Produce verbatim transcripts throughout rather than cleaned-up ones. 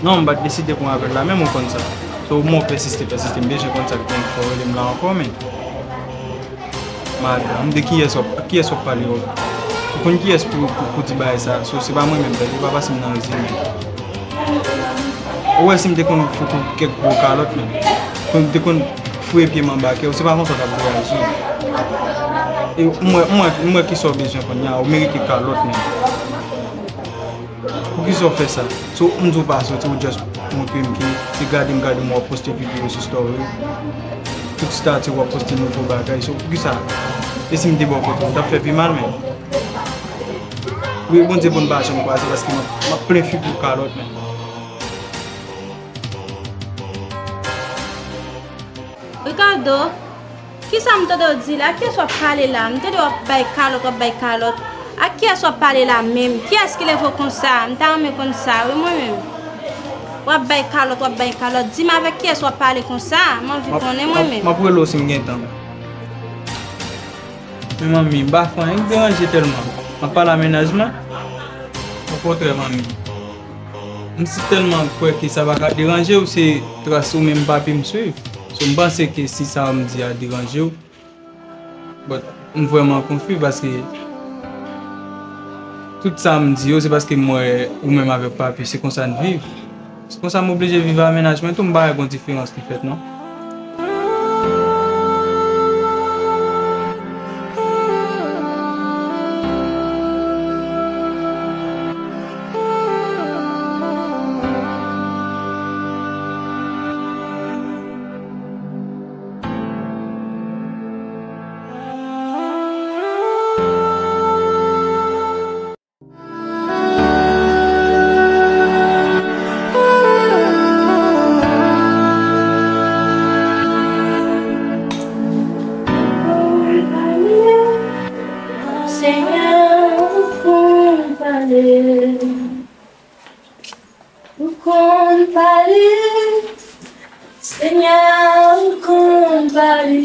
Non, m pa t deside pran apèl la menm, ou konn sa. So, mwen pèsiste, pèsiste, m bezwen konn sa k gen, fò w rele m la ankò, men. Madan, m de kiyès w ap, kiyès w ap pale, w ap, ou konn kiyès pou, pou, pou di bagay sa. So, se pa mwen menm, tande, pa pase m nan rezime. Ou wè si m te konn fout ou kèk gwo kalòt, men. Konn, m te konn fouye pye m anba kè w, se pa konsa w t ap reyaji. E m wè, m wè, m wè kisa w bezwen kounye a, ou merite kalòt, men. Poukisa w fè sa? So, m di w pa soti, ou just montre m ke se gade m, gade m, w ap poste videyo sou story. Tout statut w ap poste nouvo bagay. So, poukisa? E si m te bò kote w, m t ap fè pi mal menm. Wi, Bondye pou n pa janm kwaze, paske m ap, m ap plen figi w kalòt menm. Ricardo, kisa m tande w di la? Kiyès w ap pale la? M tande w ap bay kalòt, w ap bay kalòt. Ak kiyès w ap pale la menm? Kiyès ki leve w konsa? M ta renmen konn sa, wi, mwen menm. W ap bay kalòt, w ap bay kalòt. Di m avèk kiyès w ap pale konsa? M anvi konnen, mwen menm. M ap rele w si m gen tan. Men manmi, m pa fè anyen k deranje tèlman. M ap pale a mennaj mwen. Okontrè, manmi. M si tèlman kwè ke sa pa ka deranje w, se tras ou menm papi m swiv. So, m panse ke si sa m di a deranje w, but m vrèman konfyi paske tout sa m di yo, se paske m wè ou menm avèk papi, se konsa n viv. Se konsa m oblije viv a mennaj mwen tou, m pa wè gon diferans ki fèt non. Senyè, ou konn pale. Ou konn pale. Senyè, ou konn pale.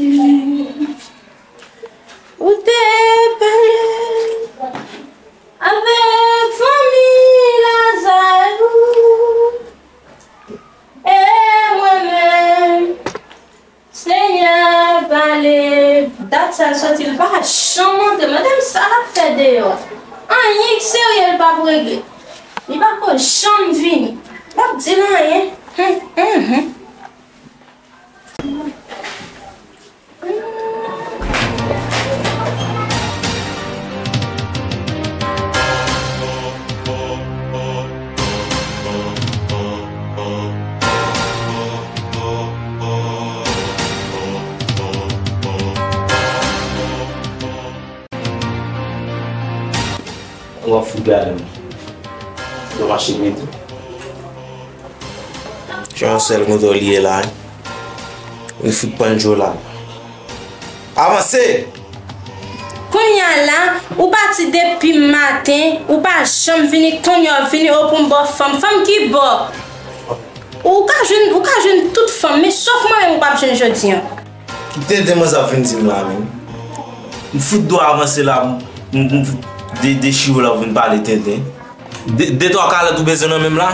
Ou te pale avèk fanmi Lazarè e mwen menm, Senyè, pale. Dat sa l soti, l pa janm antre. Mande m sa l ap fè deyò. Anyen k serye l p ap regle. Li pa ko janm vini. P ap di l anyen. Hum, hum, hum. W ap fout gade m. Yo mache vit. Jan yon sèl kote w li ye la, wi. Wi, fout pann jo la. Avanse! Kounye a la, ou pati depi maten, ou pa janm vini, kounye a w vini, o pou m ba w fanm. Fanm ki ba w? Ou ka jwenn, ou ka jwenn tout fanm, men sòf mwen menm ou p ap jwenn jodi a. Ki tenten manzè ap vin di m la menm? M fout dwe avanse la, m, m, m fout de, dechire w la pou vin pale tenten. De, de twa kalòt ou bezwen nan men m la?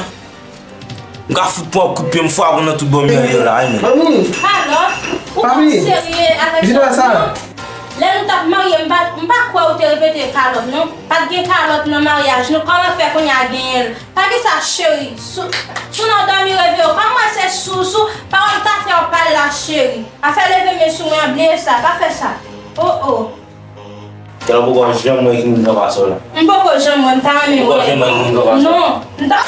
M ka fout pran kout pye m frape w nan tout bò miray yo la, wi, menm. Manmi! Kalòt? Ou pa serye avèk sa non? Lè nou t ap marye, m pa, m pa kwè ou te repete kalòt non. Pa t gen kalòt nan maryaj nou. Kòman fè kounye a genyen l? Pa gen sa cheri. Sou, sou nan dòmi reve yo. Kòm mwen se sou, sou, pawòl ta fè w pale la cheri. Afè leve men sou mwen an, bliye sa, pa fè sa. Oh, oh. Kè w poko janm wè ki moun nan pase w la. M poko janm wè, m ta renmen wè. Ou poko janm wè ki moun nan pase w la. Non, m ta.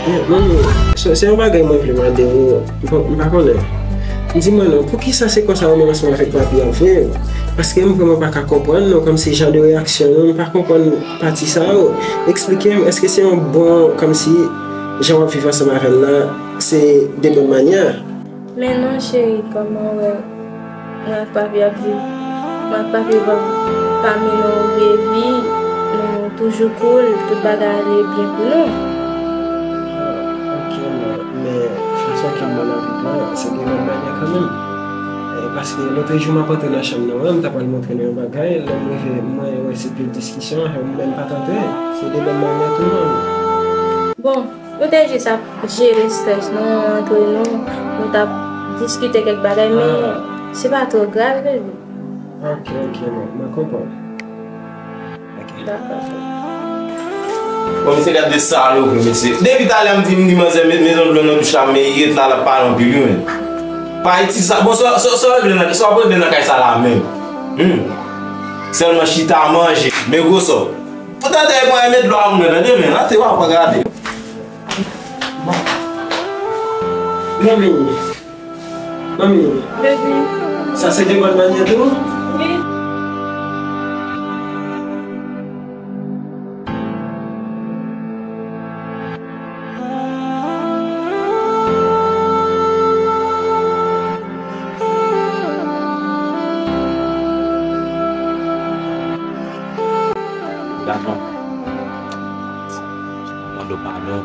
Eh, manmi, se, se yon bagay mwen vle mande w, m pa, m pa konnen. Di mwen non, poukisa se konsa ou menm ansanm avèk papi ap viv? Paske m vrèman pa ka konprann non, kòmsi jan de reyaksyon nou, m pa konprann pati sa yo. Eksplike m, èske se yon bon, kòmsi jan w ap viv ansanm avè l la, se de bòn manyè? Men non, cheri, kòman w wè, mwen ak papi ap viv. Mwen ak papi pa, pa mennen yon vye vi, nou toujou cool, tout bagay ale byen pou nou. Ok, men, men fason ke m wè nan vi lan, se de lòt manyè kanmenm. E, paske lòt jou m ap antre nan chanm nan, wi, m ta pral montre nou yon bagay, lè m rive, mwen wè se pil diskisyon, e ou menm pa t antre. Se de lòt manyè tou, non. Bon, nou te jis ap jere strès nou antre nou, nou t ap diskite kèk bagay, men se pa twò grav, baby. Ok, ok, mwen, mwen konprann. Ok. Dakò. Bon, mesye, gade salopri, mesye. Depi talè m di, m di manzè met mezon dlo nan douch la, men li ret la, l ap pale anpil, wi, men. Pa itilize sa. Bon, sa, sa, sa w regle nan, sa w ap regle nan kay sa la menm? Hmm. Sèlman chita manje. Men gwo sò. Pou tande, mwen, met dlo a moun nan, tande, men, antre, w ap gade. Bon. Mwen vini. Manmi, baby, sa se de bòn manyè tou? Wi. Gason, mande w padon.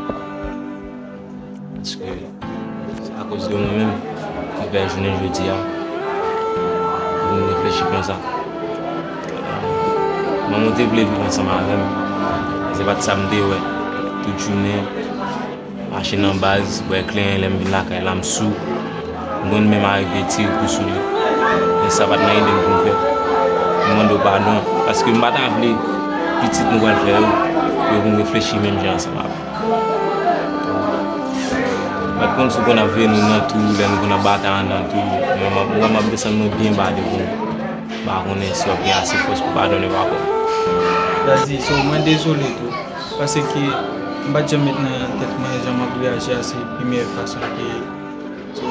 Paske se akoz de mwen menm ki fè jounen jodi a, pou m reflechi konsa. Manman te vle viv ansanm avè m. Se pa t sa m te wè. Tout jounen, mache nan baz, bwè klenyen, lè m vin lakay la, m sou. M konn menm arive tire kou sou li. Men sa pa t nan ide m pou m fè. M mande w padon, paske m pa ta vle pitit nou pral fè yo, yo vin reflechi menm jan ansanm avè m. M pa t konn si w konn ap veye nou nan tou, lè nou konn ap batay anndan tou. Mwen, m ap, mwen, m ap desann mwen byen ba devan w. M pa konnen si w ap gen ase fòs pou padonnen pa kò. Daddy, so, mwen dezole tou. Paske m pa t janm met nan tèt mwen jan m ap reyaji a se premyè fason ke, so,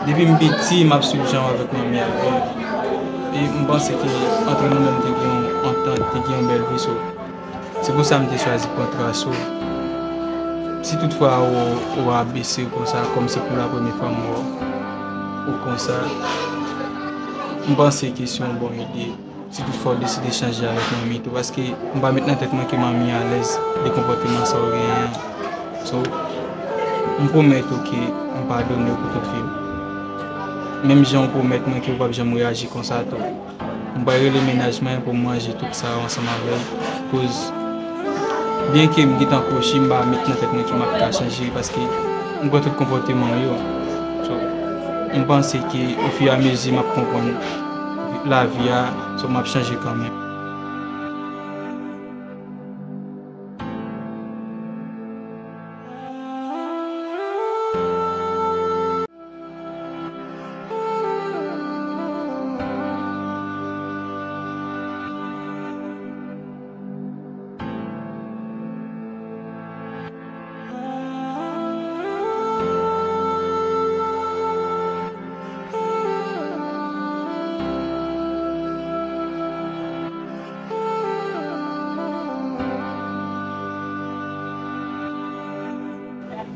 depi m piti, m ap swiv jan w avèk manmi ap viv. E m panse ke antre nou menm te gen yon antant, te gen yon bèl vi, so, se pou sa m te chwazi pran tras ou. Si toutfwa ou, ou abese konsa, kòm se pou la premye fwa m wè w, ou konsa, m panse ke se yon bon ide. Si toutfwa w deside chanje avèk manmi tou, paske m pa met nan tèt mwen ke manmi alèz de konpòteman sa w genyen an. So, m pwomèt ou ke m padone w pou tout vi m. Menm jan w pwomèt mwen ke w p ap janm reyaji konsa tou. M pral rele mennaj mwen pou m ranje tout sa yo ansanm avè l. Koz, byenke m gentan kwochi, m pa met nan tèt mwen ke m ap ka chanje, paske m pran tout konpòteman w yo. So, m panse ke ofiramezi m ap konprann lavi a, so m ap chanje kanmenm.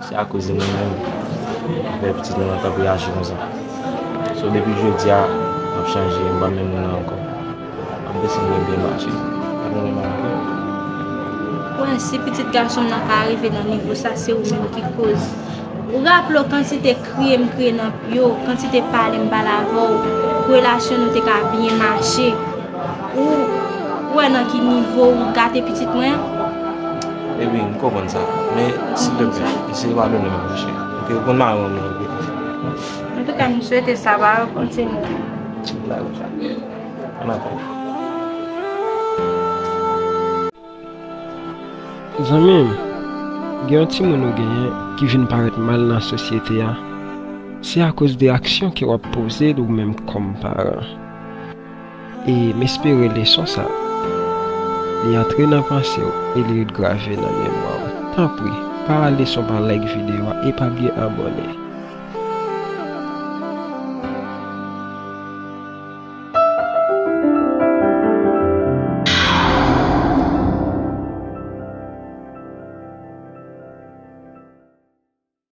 Se akoz de mwen menm ki fè pitit mwen nan t ap reyaji konsa. So, depi jodi a, m ap chanje, m pa menm moun nan ankò. M ap desann mwen byen ba che. Pa gen moun nan ankò. Wè, si pitit gason m nan ka rive nan nivo sa, se ou menm ki koz. Ou raple w kantite kriye m kriye nan pye w, kantite pale m pale avè w, pou relasyon nou te ka byen mache. Ou wè nan ki nivo ou gate pitit mwen? Baby, m konprann sa. Men, silteplè, eseye padone m, monchè. Ok, ou konn mari w anpil. Antouka, m swete sa va kontinye. Ti blag ou sa. Ann apre. Zanmi m, gen yon timoun ou genyen ki vin parèt mal nan sosyete a, se akoz de aksyon ke w ap poze l ou menm kòm paran. E m espere leson sa, li antre nan panse w e li ret grave nan memwa w. Tanpri, pa ale san w pa like videyo a e pa bliye abòne.